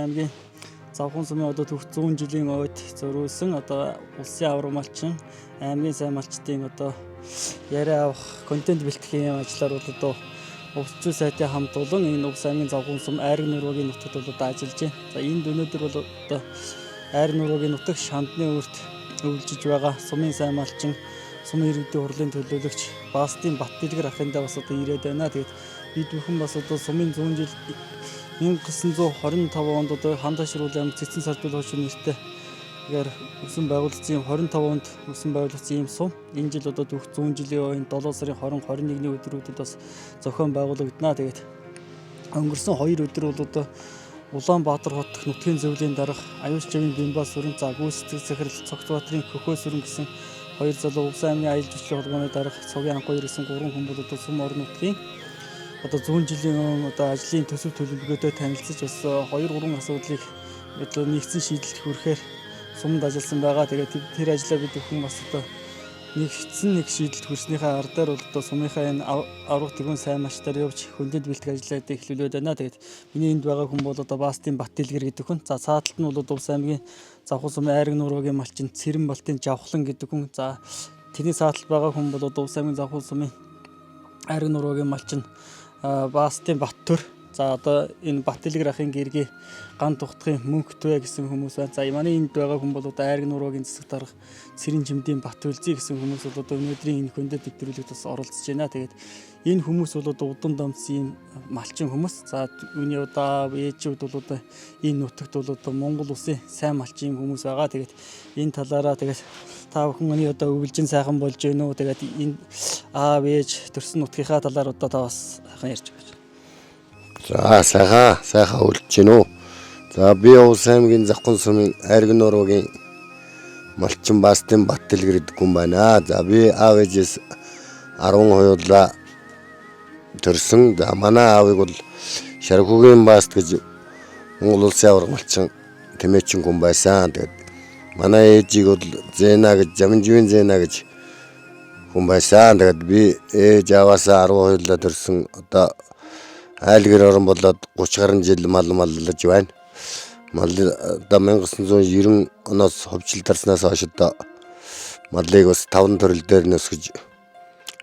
аймгийн Завхан сумын одоо төвх 100 жилийн ойд зориулсан одоо улсын аварга малчин аймгийн сайн малчдын одоо яриа авах контент бэлтгэхийн ажлаар бол одоо Увс зүй сайтын хамт олон энэ Увс аймгийн Завхан сум Айраг нуруугийн нутагт бол одоо ажиллаж байна. За энд өнөөдөр бол одоо Айраг нуруугийн нутаг Шандны өрт өвлжиж байгаа сумын сайн малчин сумын иргэдийн хурлын төлөөлөгч Бастын Батдэлгэр ахындаа бас одоо ирээд байна. Тэгээд бид бүхэн бас одоо сумын 100 жил 1925 онд одоо хан ташруулын аймаг Цэцэн сардуул хошин нэртэй тэгэхээр өсөн байгуулагдсан юм 25 онд өсөн байгуулагдсан юм сум. Энэ жил одоо дөх 100 жилийн ойн 7 сарын 20 21-ний өдрүүдэд бас зохион байгуулагдана. Тэгээд өнгөрсөн 2 өдөр бол одоо Улаанбаатар хот дахь нутгийн зөвлийн дарга Аюулч жавын Бимба сүрэн за гүйцэтгэх захирал Цогцбаатарын Хөхөө сүрэн гэсэн хоёр залуу Увс аймгийн аялал жуулчлалын холбооны дарга Цогийн Анхуяр гэсэн гурван хүн бол одоо сум орон нутгийн одоо 100 жилийн өмнө одоо ажлын төсөв төлөвлөгөөтэй танилцаж бас 2 3 асуудлыг одоо нэгдсэн шийдэлд хүрэхээр сумд ажилласан байгаа. Тэгээд тэр ажлаа бид бүхэн бас одоо нэгдсэн нэг шийдэлд хүрснийхээ ардаар бол одоо сумынхаа энэ аврах тэгүн сайн малчтаар явж хөндөд бэлтгэх ажлаа эхлүүлээд байна. Тэгээд миний энд байгаа хүн бол одоо Бастын Батдэлгэр гэдэг хүн. За цааталт нь бол Увс аймгийн Завхан сумын Айраг нуруугийн малчин Цэрэн Балтын Жавхлан гэдэг хүн. За тэрний цааталт байгаа хүн бол одоо Увс аймгийн Завхан сумын Айраг нуруугийн малчин Бастын Баттөр. За одоо энэ Батдэлгэр ахын гэргий ган тухтахын мөнхтвэ гэсэн хүмүүс байна. За манай энд байгаа хүн бол одоо Айраг нуруугийн засаг дарга Цэрэн чимдийн Батүлзий гэсэн хүмүүс бол одоо өнөөдрийн энэ хөндөд нэвтрүүлэгт бас оролцож байна. Тэгээд энэ хүмүүс бол одоо удан дамцсан ийм малчин хүмүүс. За үүний одоо ээжүүд бол одоо энэ нутагт бол одоо Монгол улсын сайн малчин хүмүүс байгаа. Тэгээд энэ талаараа тэгээд та бүхэн миний одоо өвлжин сайхан болж гэнэ үү? Тэгээд энэ аав ээж төрсөн нутгийнхаа талаар одоо та бас сайхан ярьж өгөөч. За сайхан сайхан үлдэж гин үү. За би Увс аймгийн Завхан сумын Айраг нуруугийн малчин Бастын Батдэлгэр гэдэг хүн байна. За би аав ээжээс 10 хоёулаа төрсөн. За манай аавыг бол Шархүгийн Баст гэж Монгол улсын аварга малчин тэмээчин хүн байсан. Тэгээд манай ээжийг бол Зэна гэж Замживын Зэна гэж хүн байсан. Тэгээд би ээж ааваасаа 10 хоёулаа төрсөн. Одоо айлгэр орон болоод 30 гаруй жил мал маллаж байна. Мал одоо 1990 оноос ховжил дарснаас хойш одоо маллыг бас 5 төрөл дээр нь өсгөж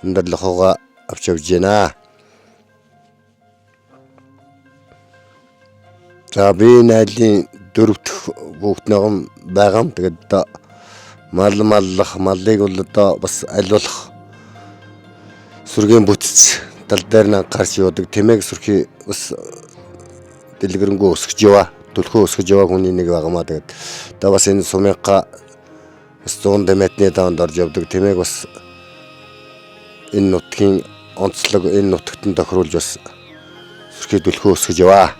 амьдрал охоогоо авч явж байна. За би энэ айлын дөрөв дэх хүүхэд нэгэн байгаа юм. Тэгээд одоо мал маллах, маллыг бол одоо бас аль болох сүргийн бүтц тал дээр нь гарч явдаг. Тэмээг сүрхий бас дэлгэрэнгүй өсгөж яваа, түлхүү өсгөж яваа хүний нэг байгаамаа. Тэгээд одоо бас энэ сумынхаа бас 100 дэмэтний таванд орж явдаг. Тэмээг бас энэ нутгийн онцлог, энэ нутагт нь тохируулж бас сүрхий түлхүү өсгөж яваа.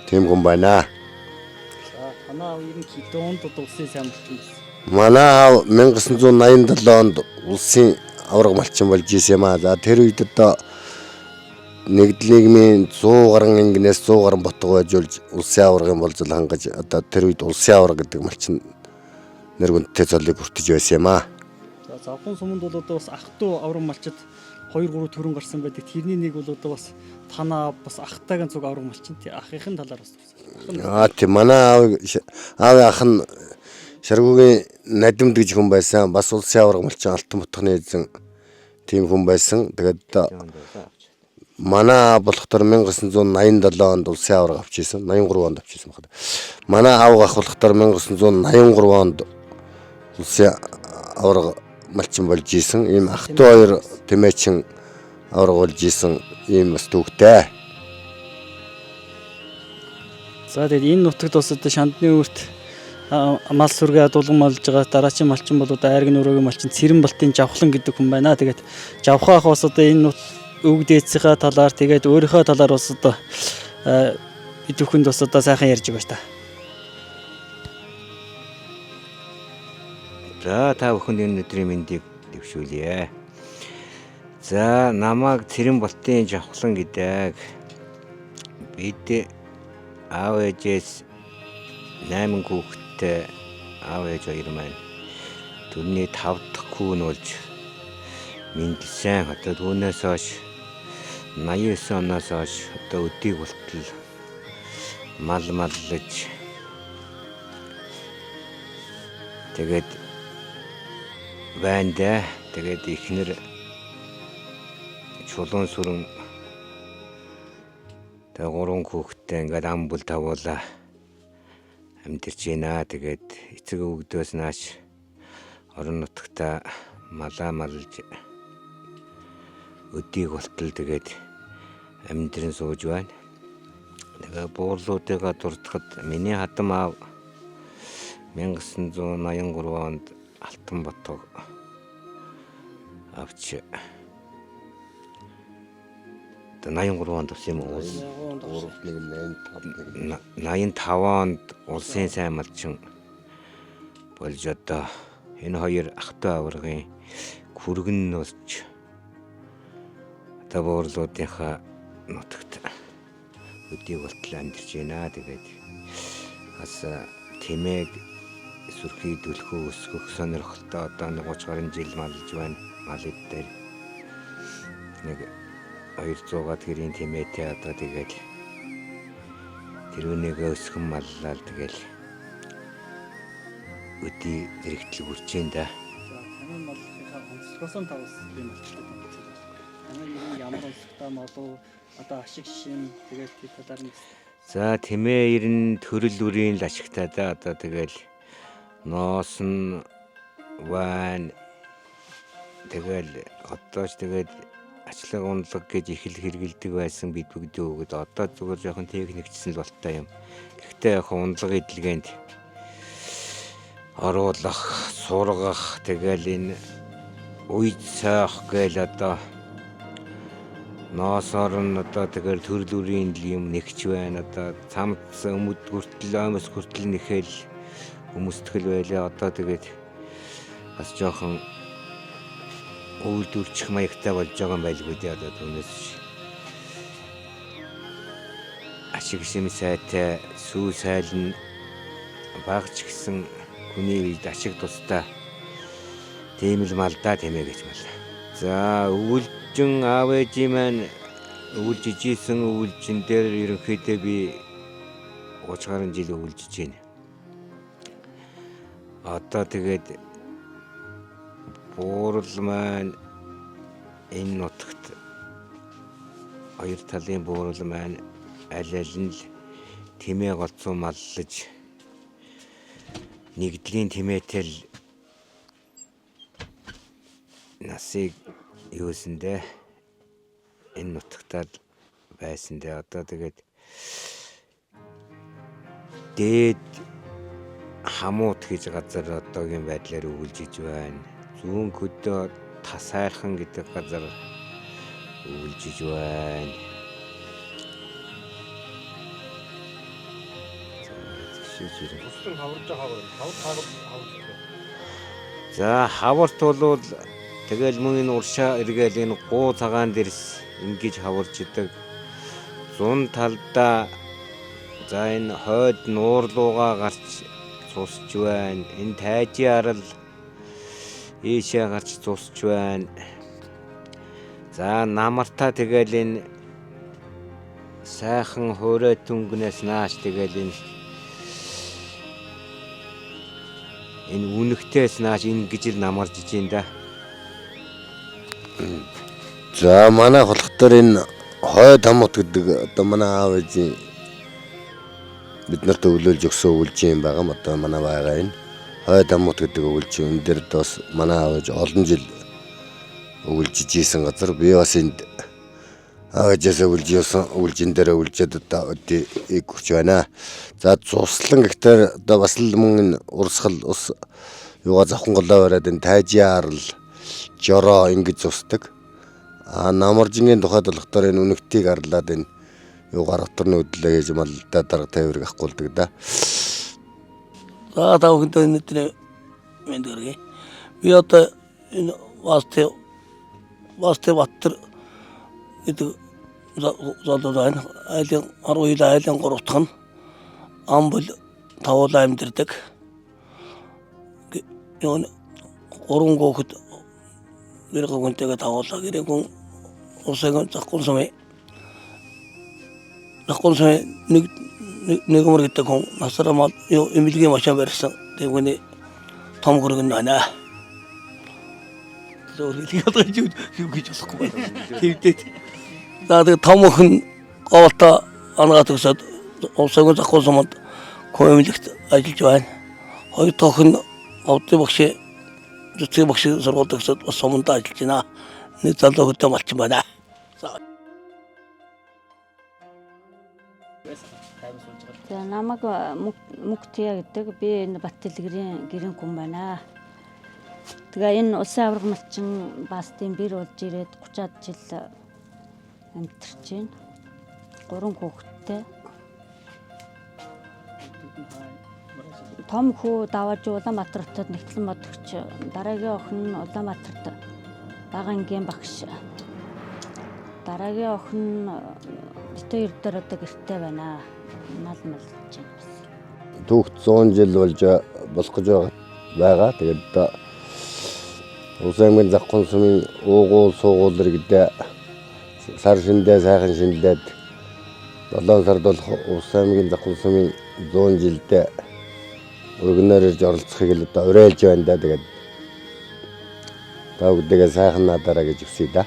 Тийм хүн байна. За танаа аав ер нь хэдэн онд одоо улсын сайн малчин байсан? Манай аав 1987 онд улсын аварга малчин болж исэн юм аа. За тэр үед одоо нэгдэл нийгмийн 100 гаруй ангинаас 100 гаруй ботго байжуулж улсын аваргын болзол хангаж одоо тэр үед улсын аварга гэдэг малчин нэр хүндтэй цолыг хүртэж байсан юм аа. За Завхан суманд бол одоо бас ах トゥ авраг малчид 2 3 төрөн гарсан байдаг. Тэрний нэг бол одоо бас танаа бас ахтайгийн цуг авраг малчин. Ахын талаар бас тусах. Аа тийм манай аав аавын ах нь Шаргуугийн Надимд гэж хүн байсан. Бас улсын аварга малчин Алтан бутганы эзэн тийм хүн байсан. Тэгээд манай аав болохоор 1987 онд улсын аварга авч исэн. 83 онд авч исэн байна. Манай аав ах болохоор 1983 онд улсын аварга малчин болж исэн. Ийм ах トゥ хоёр тэмээчин аварга болж исэн ийм бас төвхтэй. За тэгээд энэ нутагт бас одоо Шандны өрт мал сүргээ дулган малж байгаа дараачийн малчин бол одоо Айраг нуруугийн малчин Цэрэн Балтын Жавхлан гэдэг хүн байна. Тэгээд Жавхан ах бас одоо энэ өвөг дээдсийнхаа талаар тэгээд өөрийнхөө талаар бас одоо бид бүхэнд бас одоо сайхан ярьж өгөөч та. За та бүхэнд энэ өдрийн мэндийг дэвшүүлье. За намайг Цэрэн Балтын Жавхлан гэдэг. Бид аав ээжээс 8 хүүхэдтэй аав ээж хоёр маань тэрний 5 дахь хүү нь болж мэндэлсэн. Одоо түүнээс хойш 89 оноос хойш одоо өдийг болтол Мал маллаж тэгээд байна да. Тэгээд эхнэр Чулуун сүрэн тэгээ 3 хүүхэдтэй ингээд ам бүл тавуулаа амьдарч байна. Тэгээд эцэг өвгдөөс нааш орон нутагта малаа малж өдийг болтол тэгээд амьдран сууж байна. Тэгээ буурлуудыгаа дурдахад миний хадам аав 1983 онд Алтан ботог авч одоо 83 онд авсан юм уу? 3 1 85 1 85 онд улсын сайн малчин болж одоо энэ хоёр ах トゥ аваргын күргэн нь болж одоо буурлуудынхаа нутагт өдийг болтол амьдарч байна. Тэгээд бас тэмээг сүрхий түлхүү өсгөх сонирхолтой одоо нэг 30 гаруй жил малж байна. Мал эд дээр нэг 200-аад гэрийн тэмээтэй одоо тэгээд тэрүүнийгээ өсгөн маллал тэгэл өдий зэрэгтэл хүрч байна да. За таны маллахынхаа онцлогоос нь та бас би малчтай танилцах байна. Таны ер нь ямар онцлогтой мал уу? Одоо ашиг шим тэгээд тэр талаар нь За тэмээ ер нь төрөл бүрийн л ашигтай да. Одоо тэгэл ноос нь вайн тэгэл одоо ч тэгээд ачлаг унлаг гэж их л хэрэгэлдэг байсан бид бүгдийн өгöd одоо зүгээр жоохон техникчсэн л болтой юм. Гэхдээ яг унлаг эдлгээнд оруулах, сургах тэгэл энэ үе цаах гээл одоо ноосоор нь одоо тэгэл төрөл бүрийн л юм нэгч байна. Одоо цамц өмд хүртэл оймос хүртэл нэхэл өмсдгөл байлаа. Одоо тэгээд бас жоохон үйлдвэрчих маягтай болж байгаа юм байлгүй дээ. Одоо түүнээс ашиг шим сайтай сүү сайл нь багч гисэн хүний үед ашиг тустай тийм л малдаа тэмээ гэж мал. За өвөлжин аав ээжийн маань өвөлж ижийсэн өвөлжин дээр ерөнхийдөө би 30 гаруй жил өвөлжиж байна. Одоо тэгээд буурал маань энэ нутагт хоёр талын буурал маань аль аль нь л тэмээ голцоо маллаж нэгдлийн тэмээтэй л насыг юусэндээ энэ нутагтаа л байсан дээ. Одоо тэгээд дээд хамуут гэж газар одоогийн байдлаар өвөлж иж байна. Зүүн хөдөө тасайрхан гэдэг газар өвөлж иж байна. За хаварт бол тэгэл мөн энэ уршаа эргээл энэ гуу цагаан дэрс ингэж хаварч идэг. Зун талдаа за энэ хойд нуурлуугаа гарч цусч байна. Энэ тайжийн арал ийшээ гарч цусч байна. За намартаа тэгэл энэ сайхан хуурай түнгнээс нааш тэгэл энэ үнэгтээс нааш ингэж л намарж ижин да. За манай болохоор энэ хойд хамут гэдэг одоо манай аав ээжийн бид нарт өвлөөлж өгсөн өвлжийн юм байгаа юм. Одоо манай байгаа энэ хойд хамут гэдэг өвлжийн энэ дээр бас манай аав ээж олон жил өвлжиж исэн газар. Би бас энд аав ээжээс өвлж явсан өвлжин дээр өвлжээд одоо өдий хүрч байна. За цуслан гэхдээ одоо бас л мөн энэ урсгал ус юугаа завхан голоо бариад энэ тайжийн арал жороо ингэж цусдаг. А намаржингийн тухайд болохоор энэ үнэгтийг арлаад энэ юугаар оторны хөдлөө хийж малдаа дарга тайврыг авахгүйдэг да. За та бүхэндээ өнөөдрийн мэнд хүргэе. Би одоо энэ Басты Баттар гэдэг залуу байна. Айлын 12 айлын 3 дахь нь Амбал тавуулаа амьдардаг. Юу гурван хүүхэд гэр гүнтэйгээ тавуулаа. Гэр гүн улсын завхын сумын завхын сумын нэг Нэгмөр гэдэг хүн насраа мал эмнэлгийн машин барьсан. Тэгвэний том хөргөн байна. Зөв хэлэх ядаж юу гэж болохгүй байна. Твдээд. За тэгээ том охин говьтой ангаа төгсөөд Увс аймгийн Завхан суманд хүн эмнэлэгт ажиллаж байна. Хоёр дахь охин овдын багш зүтгэх багш сургууль төгсөөд бас суманд ажиллаж байна. Нэг залуу хөдөө малчин байна. За. За намайг Мөнхтия гэдэг. Би энэ Баттэлгэрийн гэрийн хүн байна. Тэгээ энэ улсын аварга малчин Бастын бэр болж ирээд 30-аад жил амьдарч байна. 3 хүүхэдтэй. Том хүү давааж Улаанбаатар хотод нэгтлэн модогч, дараагийн охин нь Улаанбаатарт бага ангийн багш. Дараагийн охин нь бит хоёр дээр одоо гэрте байна. Мал малж байна бас. Түүхт 100 жил болж болох гэж байгаа. Тэгээд одоо Увс аймгийн Завхан сумын уугуул суугуул иргэдээ сар шиндээ сайхан шинэлээд 7 сард болох Увс аймгийн Завхан сумын 100 жилдээ өргөнөөр ирж оролцохыг л одоо уриалж байна да. Тэгээд та бүгдээ сайхан наадаарай гэж хүсье да.